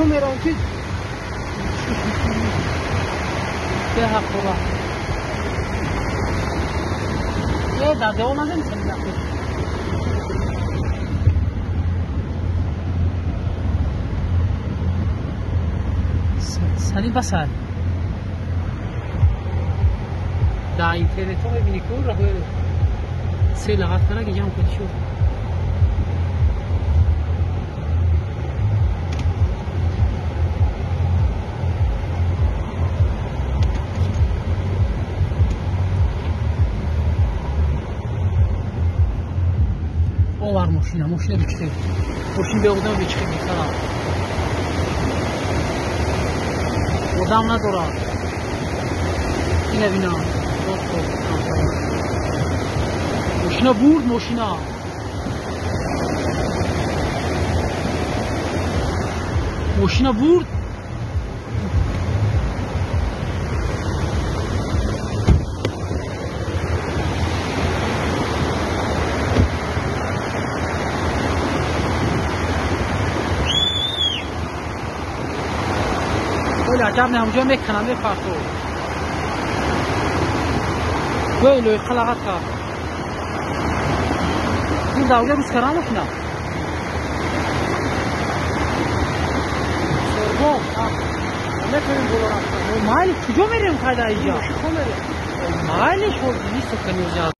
Мерам ки Беҳаққура. Е, дар девор назанӣ сани. Сани басар. Дар интернетҳо мебинӣ ку раҳои се лағат кара ки ҷамъ кунӣ шуд. Овар мошина, мошина бичхе. Мошин беодам бичхе мехара. Одам надорад. Ина бина. Мошина бурд, мошина. Мошина бурд. Хеле аҷаб, не, ҳамҷо мекунам, мепарту. Гӯй лӯйқа лағат кард. Ин давга рӯз кара мошина. Сорбон, метавонем боло рафтан. Майли, куҷо мерем, қайда иҷа? Мошин мерем. Майли, шо нисто канёзя.